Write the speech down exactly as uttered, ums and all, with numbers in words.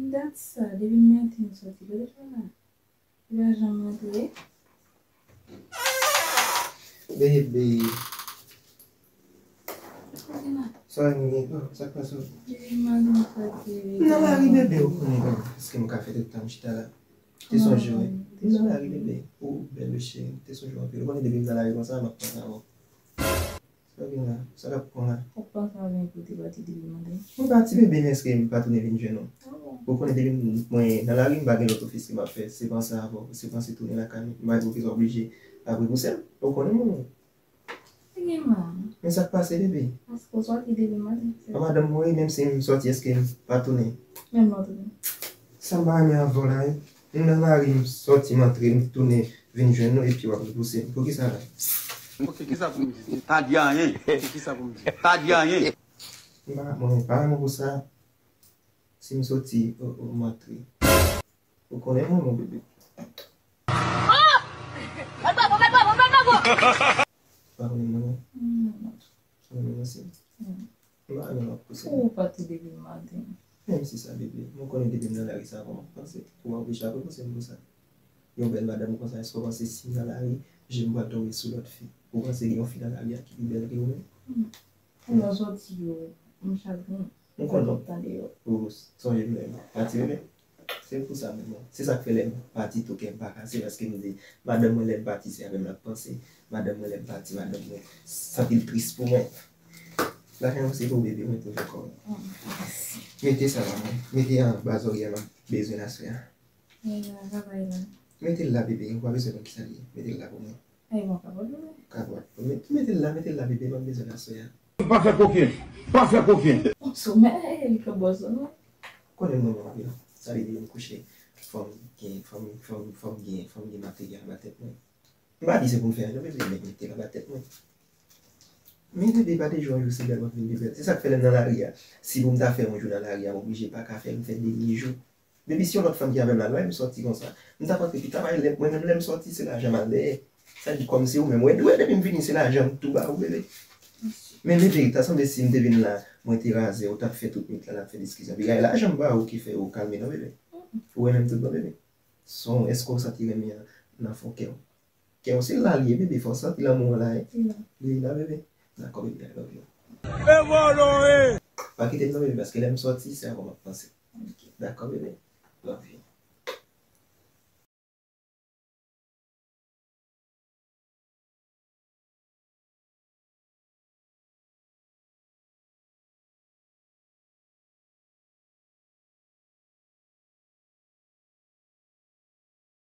Dat sa, depi maten m soti, kote w la? Ou pa janm rantre? Bebe. Sa w gen la? Oh, sa k pase w? Depi maten m soti, bebe. M nan lari, bebe, ou konnen, oh, èske m ka fè tout tan m chita la? Te sonje w, wi. M nan lari, bebe. Ou bèl, wi, cheri. Te sonje w anpil. Ou konnen depi m nan lari konsa, m ap panse avè w. Sa gen la? Sa k ap pran la? Ou panse avè m pou te pati depi maten? Mwen pati, bebe, men èske m pa tounen vin jwenn ou? Ah bon? Ou konnen depi m, mwen nan lari, m pa gen lòt ofis ke m ap fè. Se panse avè w, se panse tounen lakay mwen. M pa di w ke sa oblije ap repouse m. Ou konnen mwen. Ki gen la? Men sa k pase, bebe? Paske w soti depi maten. A madanm mwen, menm si m soti, èske m pa tounen? Menm lè w tounen. Sa m pa renmen avè w la, wi. M nan lari, m soti, m antre, m tounen, vin jwenn nou, epi w ap repouse m. Poukisa la? Ok, kisa pou m di? Pa di anyen. Ok, kisa pou m di? Pa di anyen. M pa, mwen pa renmen pou sa. Si m soti, o, o, m antre. Ou konnen mwen, mon bebe. Mèt Bravo, Mèt Bravo, Mèt Bravo! Ou pa konnen mwen, non? Non, non. Ou konnen mwen, si? Non. M pa renmen w ap pouse m. Ou pati depi maten. Menm si sa, bebe. Mwen konnen depi m nan lari sa, kòman w panse? Ou pa oblije ap repouse m pou sa. Yon bèl madanm konsa, èske w panse si m nan lari, je m pral tonbe sou lòt fi? Ou panse gen yon fi nan lari a ki pi bèl ke ou menm? Hmm. Pou lè w soti yo, m chagren. M konnen. Lè m tande yo. Ou sonje m lè m pati, bebe. Se pou sa menm, non. Se sa k fè lè m pati tou kè m pa kase, paske m di, madanm mwen lè m pati, se avè m l ap panse. Madanm mwen lè m pati, madanm mwen santi l tris pou mwen. Lakay mwen se pou bebe mwen toujou kò. Mm, mèsi. Mete sa la, mwen. Mete anba zòrèy la, m ap bezwen l aswè a. E, la, travay la. Mete l la, bebe. Ou pa bezwen konn kisa l ye. Mete l la pou mwen. Ay, mwen kapab, wi. Kapab. Met-, mete l la, mete l la, bebe, m ap bezwen l aswè a. Pa fè koken. Pa fè koken. Ou somèy, li ka bò somèy. Konnen mwen renmen anpil. Sa vle di lè m kouche, fò m gen, fò m, fò m, fò m gen, fò m gen materyèl anba tèt mwen. M pa di se pou m fè anyen non, bebe, men mete l anba tèt mwen. Men bebe, pa de jou an jou se bèl m ap vin pi bèl. Se sa k fè lè m nan lari a. Si pou m ta fè yon jou nan lari a, m oblije pa ka fè, m fè demi jou. Depi se yon lòt fanm ki avè m la, lè m sòti konsa, m t ap antre pita, paske lè, mwen menm lè m sòti, se lajan m al dèyè. Sa di kòm se ou menm, wè, wè, depi m vini, se lajan m tou ba ou, bebe. Men bebe, ta sanble si m te vin la, mwen te razè, ou t ap fè tout nwit la, n ap fè diskisyon. Epi lajan m ba ou ki fè ou kalme non, bebe. Ou renmen m tout bon, bebe. Son, èske w santi renmen an nan fon kè w? Kè w se la l ye, bebe, fò w santi lanmou an la, wi. Li la. Li la, bebe. Dakò, bebe, I love you. E vòlò, e! Pa kite m non, bebe, paske lè m sòti, se avè w m ap panse. Ok. Dakò, bebe. Love you.